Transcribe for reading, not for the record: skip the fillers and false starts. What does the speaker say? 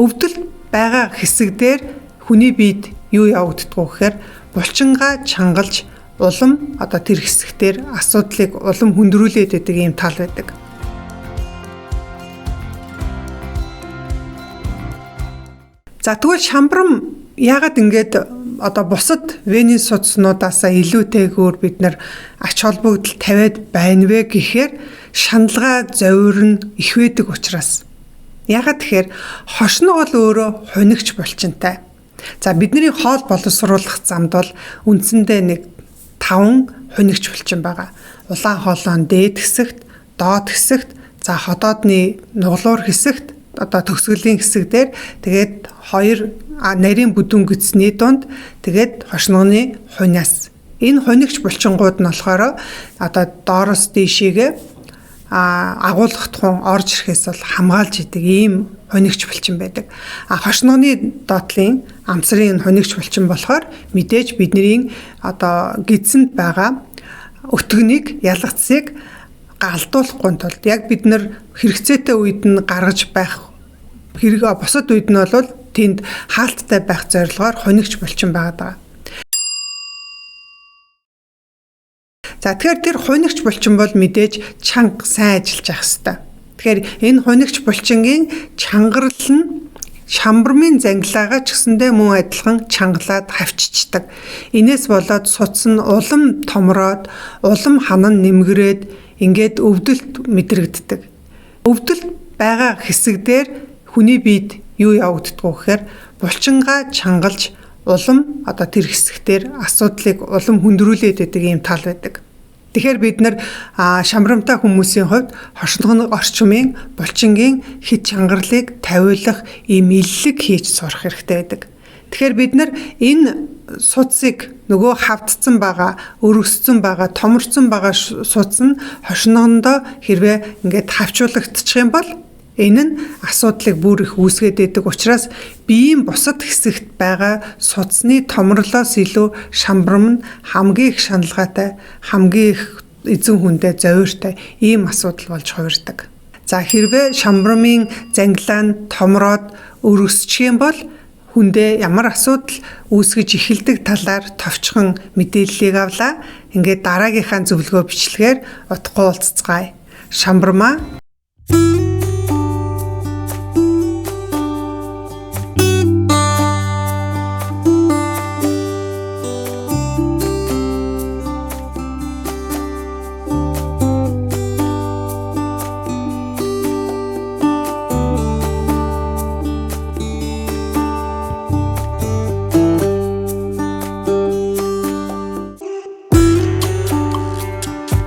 Өвдөлт байгаа хэсэг дээр хүний биед юу явагддгүү гэхээр булчингаа чангалж улам одоо тэр хэсэг дээр асуудлыг улам хүндрүүлээд байдаг ийм тал байдаг. За тэгвэл шамбрам яагаад ингэж одоо бусад венийн судснуудаасаа илүүтэйгээр бид нар ач холбогдол тавиад байна вэ гэхээр шаналгаа зовир нь их байдаг учраас. Яагаад тэгэхээр хошног бол өөрөө хунигч булчинтай. За бидний хоол боловсруулах замд бол үндсэндээ нэг 5 хунигч булчин байгаа. Улаан хоолойн дээд хэсэгт, доод хэсэгт, за ходоодны нуглуур хэсэгт, одоо төгсгөлийн хэсэг дээр тэгээд хоёр нарийн бүдүүн гидсний дунд тэгээд хошногны хунаас. Энэ хунигч булчингууд нь болохоор одоо доороос дийшээгээ агуулгах тун орж ирэхээс бол хамгаалж идэг ийм хунигч булчин байдаг. А хошногны доотлын амсрын хунигч булчин болохоор мэдээж бидний одоо гидсэнд байгаа өтгөнийг ялгацыг галдуулахгүй тулд яг бид нар хэрэгцээтэй үед нь гаргаж байх хэрэг бусад үед нь бол тэнд хаалттай байх зорилгоор хунигч булчин байгаа. За тэгэхээр тэр хунигч булчин бол мэдээж чанга сайн ажиллаж явах хэвээр. Тэгэхээр энэ хунигч булчингийн чангарал нь шамбармын зангилаагаа ч гэсэндээ мөн адилхан чангалаад хавччихдаг. Энээс болоод судас нь улам томроод, улам ханан нэмгрээд ингээд өвдөлт мэдрэгддэг. Өвдөлт байгаа хэсэг дээр хүний биед юу явагддгүү гэхээр булчингаа чангалж улам одоо тэр хэсэг дээр асуудлыг улам хүндрүүлээд байдаг ийм тал байдаг. Тэгэхээр бид нар шамбрамтай хүмүүсийн хувьд хошногны орчмын булчингийн хит чангарлыг тавиулах ийм эллэг хийж сурах хэрэгтэй байдаг. Тэгэхээр бид нар энэ судсыг нөгөө хавдсан байгаа, өргөсцөн байгаа, томорцсон байгаа судас нь хошногондоо хэрвээ ингээд хавчуулагдчих юм бол энэ нь асуудлыг бүр их үүсгээд байдаг учраас биеийн бусад хэсэгт байгаа судасны томрлоос илүү шамбрам нь хамгийн их шаналгаатай, хамгийн их эзэн хүндээ зовиртой ийм асуудал болж хувирдаг. За хэрвээ шамбрамын зангилаа нь томроод өргөсчих юм бол хүндээ ямар асуудал үүсгэж эхэлдэг талаар товчхон мэдээллийг авлаа. Ингээд дараагийнхаа зөвлөгөө бичлэгээр удахгүй уулзцгаая. Шамбармаа